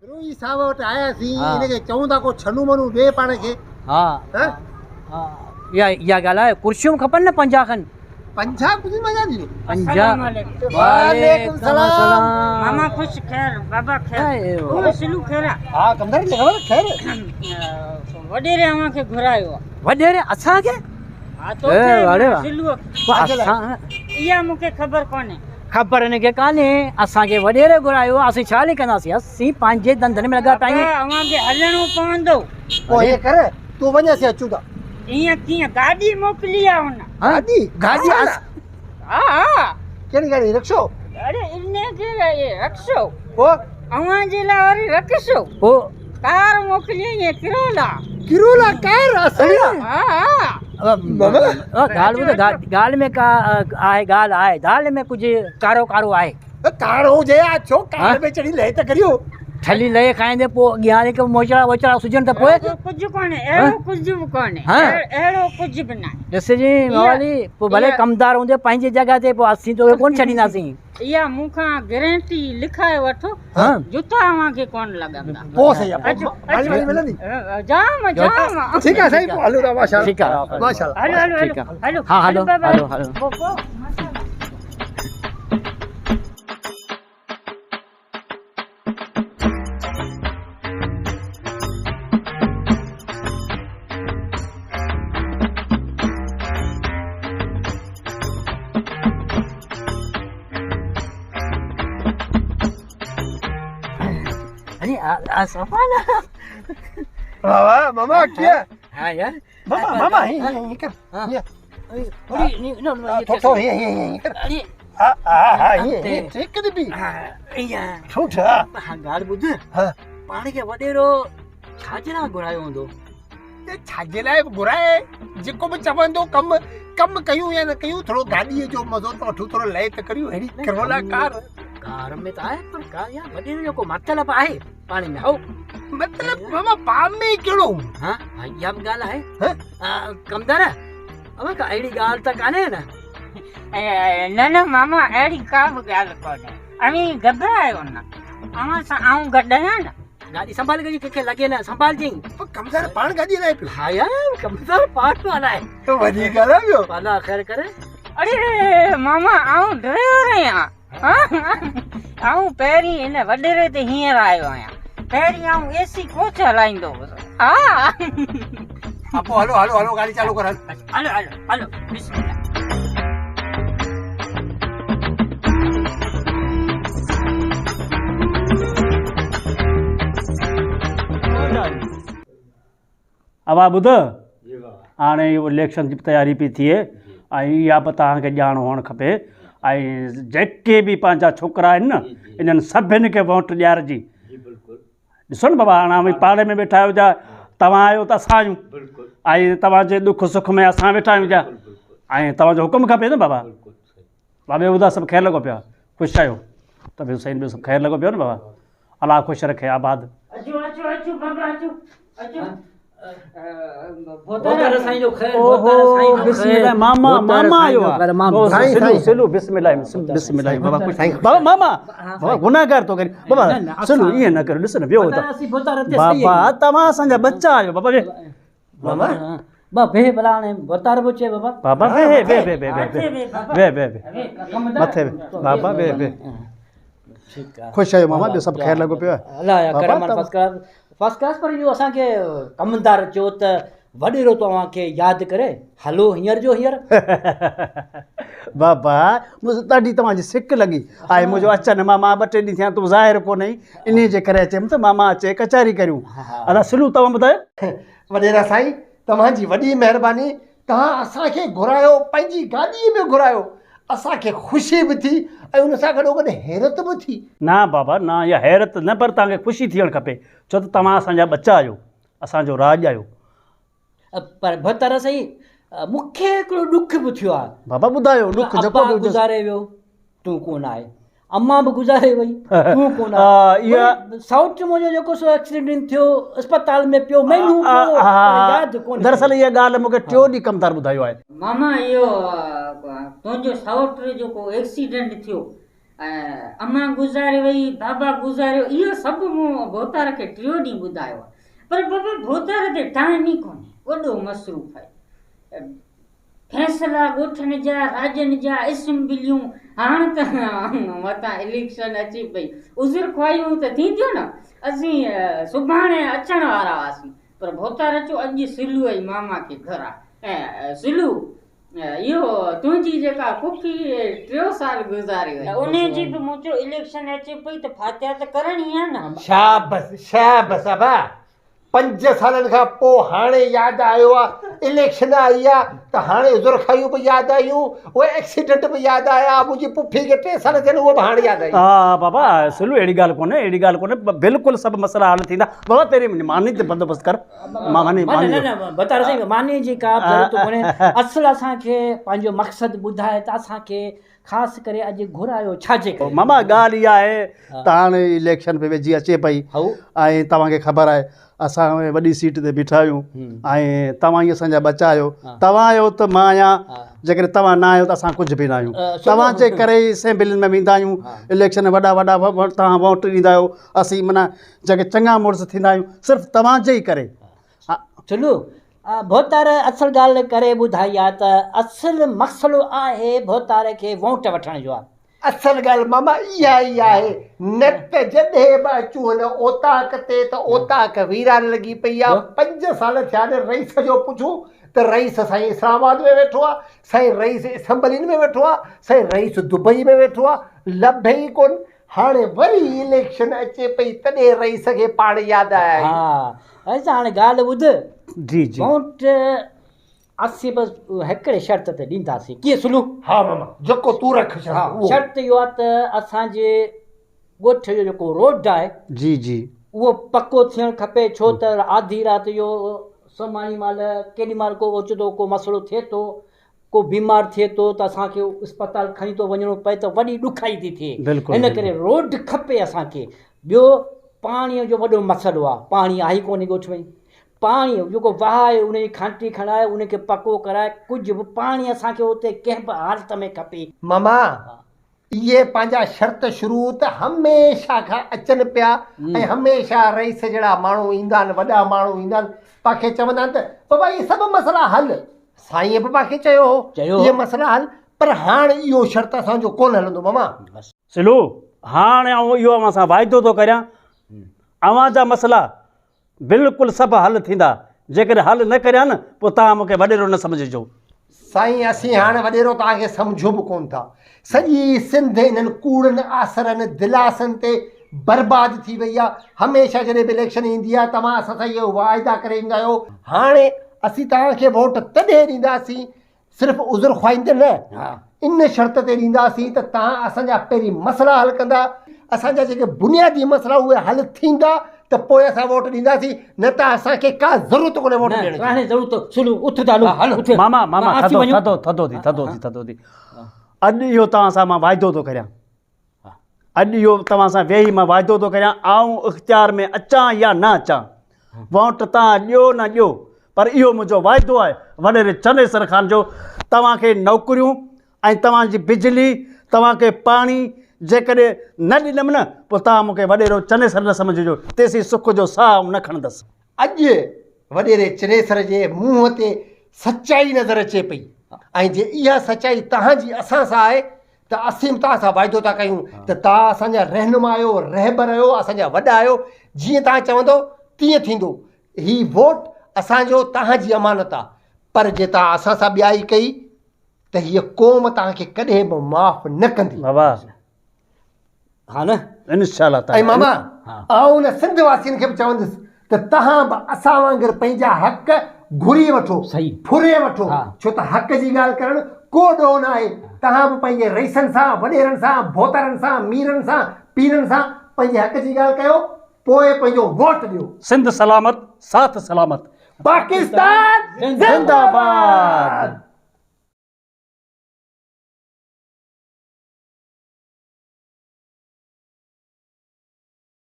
بروهي صاحب وٽ آياسين، هن کي چئون ٿا ڪو ڇنو منو ڏي پاڻ کي. ها ها اها اها ڳالهه آهي، ڪرسيون به کپن نه 50 کن. 50 ڪرسيون مان ڇا ٿيندو؟ 50. وعليڪم سلام. ماما خوش خير بابا خير او سلو خير آ. ها ڪمدار کي خبر خير. وڏيري اوهان کي گهرايو آ. وڏيري اسان کي؟ ها توکي سلو کي. اها مون کي خبر ڪونهي. خبر هن کي ڪانهي، اسان کي وڏيري گهرايو آ، اسين ڇا لکنداسين، اسين پنهنجي ڌنڌن ۾ لڳا پيا آهيون. بابا اوهان کي هلڻو پوندو. پوء ائين ڪر، تون وڃ اسين اچون ٿا. ائين ڪيئن، گاڏي موڪلي آ هن. گاڏي؟ گاڏي؟ ها ها. ڪهڙي گاڏي، رڪشو؟ اڙي انهي کي رڪشو. پوء؟ اوهان جي لاء وري رڪشو. پوء؟ ڪار موڪلي ائين ڪرولا. ڪرولا ڪار اسان لاء؟ ها ها. ڳالهه ٻڌ، ڳالهه ۾ ڪا آهي ڳالهه آهي، ڳالهه ۾ ڪجهه ڪارو ڪارو آهي. ڪارو هجي يا اڇو، ڪار ۾ چڙهي لهي ته ڪريو. ٺلهي لهي کائيندي پوء اڳيان هڪ موچڙا ووچڙا سجن ته پوء؟ اهڙو ڪجهه ڪونهي، اهڙو ڪجهه به ڪونهي، اهڙو ڪجهه به ناهي. ڏسجي موالي، پوء ڀلي ڪمدار هوندي پنهنجي جڳهه تي، پوء اسين توکي ڪونه ڇڏينداسين. اها مون کان گرنٽي لکائي وٺو، جوتا اوهان کي ڪونه لڳندا. پوء صحيح آهي، پوء مالي مالي ملندي. جام جام. ٺيڪ آهي سائين، پوء هلون ٿا. ماشاءالله. ٺيڪ آهي. ماشاءالله. هلو هلو هلو هلو. ها هلو هلو هلو. واهه ماما ڪيئن؟ ها يار ماما ماما هي هي ڪر هي ٿو هي هي هي ڪر ها ها ها هي هي ٺيڪ ٿي پي ٺوٺ ها ها ڳالهه ٻڌ ها پاڻ کي وڏيرو ڇا جي لاء گهرايو هوندو؟ ڇا جي لاء به گهرائي، جيڪو به چوندو ڪم ڪم ڪيون يا نه ڪيون، ٿورو گاڏيء جو مزو ته وٺون، ٿورو لئي ته ڪريون اهڙي ڪرولا ڪار. ڪار ۾ ته آهي پر ڪا يا وڏيري جو ڪو مطلب آهي پاڻ ۾ هو مطلب ماما پاڻ ۾ ڪهڙو؟ ها ها اها به ڳالهه آهي. ڪمدار اوهان ڪا اهڙي ڳالهه ته ڪانهي نه؟ نه نه ماما اهڙي ڪا به ڳالهه ڪونهي، اوهين گهٻرايو نه، اوهان سان آئون گڏ آهيان نه. گاڏي سنڀال ڪجي ڪنهن کي لڳي نه سنڀالجئين. پر ڪمدار پاڻ گاڏي هلائي پيو. ها يار ڪمدار پاڻ پيو هلائي. تو وڏي ڳالهه آهي پيو. الله خير ڪري. اڙي ماما آئون ڊرائيور آهيان. آئون پهرين هن وڏيري تي هينئر آيو آهيان. پهرين آئون اي سي ڪوچ هلائيندو هوس. ها. ها پوء هلو هلو هلو گاڏي چالو ڪر هل. هلو هلو هلو بسم الله. ابا ٻڌ هاڻي اهو اليڪشن جي به تياري پئي ٿئي ۽ اها به توهان کي ڄاڻ هئڻ کپي ۽ جيڪي به پنهنجا ڇوڪرا آهن نه انهن سڀني کي ووٽ ڏيارجي ڏسو نه بابا هاڻ اوهين پاڙي ۾ ويٺا آهيو جا توهان آهيو ته اسان آهيون ۽ توهان جي ڏک سک ۾ اسان ويٺا آهيون جا ۽ توهان جو حڪم کپي نه بابا. بابا ٻيو ٻڌاء سڀ خير لڳو پيو آهي خوش آهيو ته ٻيو سائين ٻيو سڀ خير لڳو پيو نه بابا الله خوش رکي آباد. اچو اچو اچو بابا اچو اچو. ڀوتار سائين جو خير ڀوتار سائين جو بسم الله ماما ماما آيو آ سلو سلو بسم الله بسم الله بابا خوش بابا ماما بابا گناهگار تو ڪري بابا سلو ائين نه ڪر ڏس نه ويو ته بابا توهان اسان جا ٻچا آهيو بابا وي ماما با بي بلا هاڻي ڀوتار به چئي بابا بابا V V V V V V V مٿي بابا وي وي ٺيڪ آ خوش آهيو ماما ٻيو سڀ خير لڳو پيو آهي الله يا کرم فرسٽ ڪلاس فرسٽ ڪلاس پر اهو اسان کي ڪمدار چيو ته وڏيرو تو اوهان کي ياد ڪري هلو هينئر جو هينئر. بابا مون سان ڏاڍي توهان جي سڪ لڳي آهي منهنجو اچن ماما ٻه ٽي ڏينهن ٿيا تون ظاهر ڪونهين انهي جي ڪري چيم ته ماما اچي ڪچهري ڪريون ادا سلو توهان ٻڌايو. وڏيرا سائين توهان جي وڏي مهرباني توهان اسان کي گهرايو پنهنجي گاڏي ۾ گهرايو اسان کي خوشي به ٿي ۽ ان سان گڏوگڏ حيرت به ٿي. نه بابا نه اها حيرت نه پر توهان کي خوشي ٿيڻ کپي ڇو ته توهان اسان جا ٻچا آهيو اسان جو راڄ آهيو. پر بهتر سائين مون کي هڪڙو ڏک به ٿيو آهي. بابا ٻڌايو ڏک جيڪو به هجيس. ابا گذاري ويو تون ڪونه آئي امان به گذاري وئي تون ڪونه آئي سئوٽ منهنجو جيڪو سو ايڪسيڊنٽ ٿيو اسپتال ۾ پيو مهينو پيو ياد ڪونه. دراصل اها ڳالهه مون کي ٽيون ڏينهن ڪمدار ٻڌايو آهي. ماما اهو تنهنجو سئوٽ جو ڪو ايڪسيڊنٽ ٿيو امان گذاري وئي، بابا گذاريو، اهو سڀ مون ڀوتار کي ٽيون ڏينهن ٻڌايو آهي. پر بابا ڀوتار تي ٽائيم ئي ڪونهي، وڏو مصروف آهي. فيصلا ڳوٺن جا، راڄن جا، اسيمبليون، هاڻ ته متان اليڪشن اچي پئي، عذر خواهيون ته ٿينديون نه. اسين سڀاڻي اچڻ وارا هئاسين، پر ڀوتار چيو اڄ سلو ۽ ماما کي گهراء. ۽ سلو اهو تنهنجي جيڪا پڦي ٽيون سال گذاري وئي، انهي جي به مون چيو اليڪشن اچي پئي ته فاتحه ته ڪرڻي آهي نه. شابس شابس ابا پنج سالن کان پوء هاڻي ياد آيو آ اليڪشن آئي آ ته هاڻي زرخايون به ياد آيون اهي ايڪسيڊنٽ به ياد آيا منهنجي پڦي کي ٽي سال ٿيا آهن اهو به هاڻي ياد آئي. ها بابا سلو اهڙي ڳالهه ڪونهي اهڙي ڳالهه ڪونهي بلڪل سڀ مسئلا حل ٿيندا بابا پهرين ماني تي بندوبست ڪر ماني نه نه نه بتار سائين ماني جي ڪا به ضرورت ڪونهي اصل اسان کي پنهنجو مقصد ٻڌاء ته اسان کي خاص ڪري اڄ گهرايو ڇا جي ڪري؟ ماما ڳالهه اها آهي ته هاڻي اليڪشن به ويجهي اچي پئي ۽ توهان کي خبر آهي اسان وڏي سيٽ تي بيٺا آهيون ۽ توهان ئي اسان جا ٻچا آهيو توهان آهيو ته مان آهيان جيڪڏهن توهان نه آهيو ته اسان ڪجهه به نه آهيون توهان جي ڪري ئي اسيمبلين ۾ ويندا آهيون اليڪشن ۾ وڏا وڏا توهان ووٽ ڏيندا آهيو اسين معنيٰ جيڪي چڱا مڙس ٿيندا آهيون صرف توهان جي ئي ڪري. چلو ڀوتار اصل ڳالهه ڪري ٻڌائي آ ته اصل مسئلو آهي ڀوتار کي ووٽ وٺڻ جو آ. اصل ڳالهه ماما اها ئي آهي نه ته جڏهن به اچون هن اوطاق تي ته اوطاق ويران لڳي پئي آ پنج سال ٿيا آهن رئيس جو پڇون ته رئيس سائين اسلام آباد ۾ ويٺو آ سائين رئيس اسمبلين ۾ ويٺو آ سائين رئيس دبئي ۾ ويٺو آ لڀي ئي ڪونه هاڻي وري اليڪشن اچي پئي تڏهن رئيس کي پاڻ ياد آيا آهيون. ها رئيس هاڻي ڳالهه ٻڌ. جي جي. ووٽ اسين بس هڪڙي شرط تي ڏينداسين. ڪيئن سلو؟ ها ماما جيڪو تون رک شرط اهو. شرط اهو آهي ته اسان جي ڳوٺ جو جيڪو روڊ آهي. جي جي. اهو پڪو ٿيڻ کپي ڇو ته آڌي رات جو سماڻي مهل ڪيڏي مهل ڪو اوچتو ڪو مسئلو ٿئي ٿو ڪو بيمار ٿئي ٿو ته اسان کي اسپتال کڻي ٿو وڃڻو پئي ته وڏي ڏکائي ٿي ٿئي ان ڪري روڊ کپي اسان کي ٻيو پاڻي جو وڏو مسئلو آهي پاڻي آهي ڪونهي ڳوٺ ۾ پاڻي جيڪو واهه آهي ان جي کانٽي کڻائي ان کي پڪو ڪرائي ڪجهه به پاڻي اسان کي اتي ڪنهن به حالت ۾ کپي. ماما اهي پنهنجا شرط شروط هميشه کان اچن پيا ۽ هميشه رئيس جهڙا ماڻهو ايندا آهن وڏا ماڻهو ايندا آهن پان کي چوندا آهن ته بابا اهي سڀ مسئلا حل سائينء به پان کي چيو هو اهي مسئلا حل پر هاڻ اهو شرط اسان جو ڪونه هلندو ماما. سلو، هاڻ آئون اهو اوهان سان واعدو ٿو ڪريان اوهان جا مسئلا بلڪل سڀ حل ٿيندا، جيڪڏهن حل نه ڪريان نه پوء توهان مون کي وڏيرو نه سمجهجو. سائين اسين هاڻ وڏيرو توهان کي سمجهون به ڪونه ٿا. سڄي سنڌ انهن ڪوڙن آسرن دلاسن تي برباد ٿي وئي آ. هميشه جڏهن به اليڪشن ايندي آ توهان اسان سان اهي واعدا ڪري ايندا آهيو. هاڻي اسين توهان کي ووٽ تڏهن ڏينداسين صرف عذر خواهين تي نه، ان شرط تي ڏينداسين ته توهان اسان جا پهرين مسئلا حل ڪندا، اسان جا جيڪي بنيادي مسئلا اهي حل ٿيندا ته پوء اسان ووٽ ڏينداسين نه ته اسان کي ڪا ضرورت ڪونهي ووٽ ڏيڻ جي. ڪانهي ضرورت سلو اٿ ته هلون. ماما ماما ٿڌو ٿڌو ٿڌو ٿي ٿڌو ٿي ٿڌو ٿي اڄ اهو توهان سان مان واعدو ٿو ڪريان. اڄ اهو توهان سان ويهي مان واعدو ٿو ڪريان، آئون اختيار ۾ اچان يا نه اچان، وونٽ توهان ڏيو نه ڏيو، پر اهو منهنجو واعدو آهي وڏيري چنيسر خان جو، توهان کي نوڪريون ۽ توهان جي بجلي، توهان کي پاڻي جيڪڏهن نه ڏنم نه، پوء توهان مون کي وڏيرو چنيسر نه سمجهجو، تيسين سک جو ساهه آئون نه کڻندس. اڄ وڏيري چنيسر جي منهن تي سچائي نظر اچي پئي ۽ جي اها سچائي توهان جي اسان سان آهي ته اسين به توهان سان واعدو ٿا ڪيون ته توهان اسان جا رهنما آهيو، رهبر آهيو، اسان جا وڏا آهيو، جيئن توهان چوندؤ تيئن ٿيندو. هي ووٽ اسان جو توهان جي امانت آهي، پر جي توهان اسان سان ٻيائي ڪئي ته هيء قوم توهان کي ڪڏهن به معاف نه ڪندي. بابا ها نه انشاء الله ۽ تعالي ماما آئون ان سنڌ واسين کي به چوندس ته توهان به اسان وانگر پنهنجا حق گهري وٺو، ڦري وٺو، ڇو ته حق جي ڳالهه ڪرڻ ڪو ڏوهه نه آهي. توهان به پنهنجي رئيسن سان، وڏيرن سان، ڀوتارن سان، ميرن سان، پيرن سان پنهنجي حق جي ڳالهه ڪيو، پوء پنهنجو ووٽ ڏيو. سنڌ سلامت، ساٿ سلامت. پاڪستان زنده باد.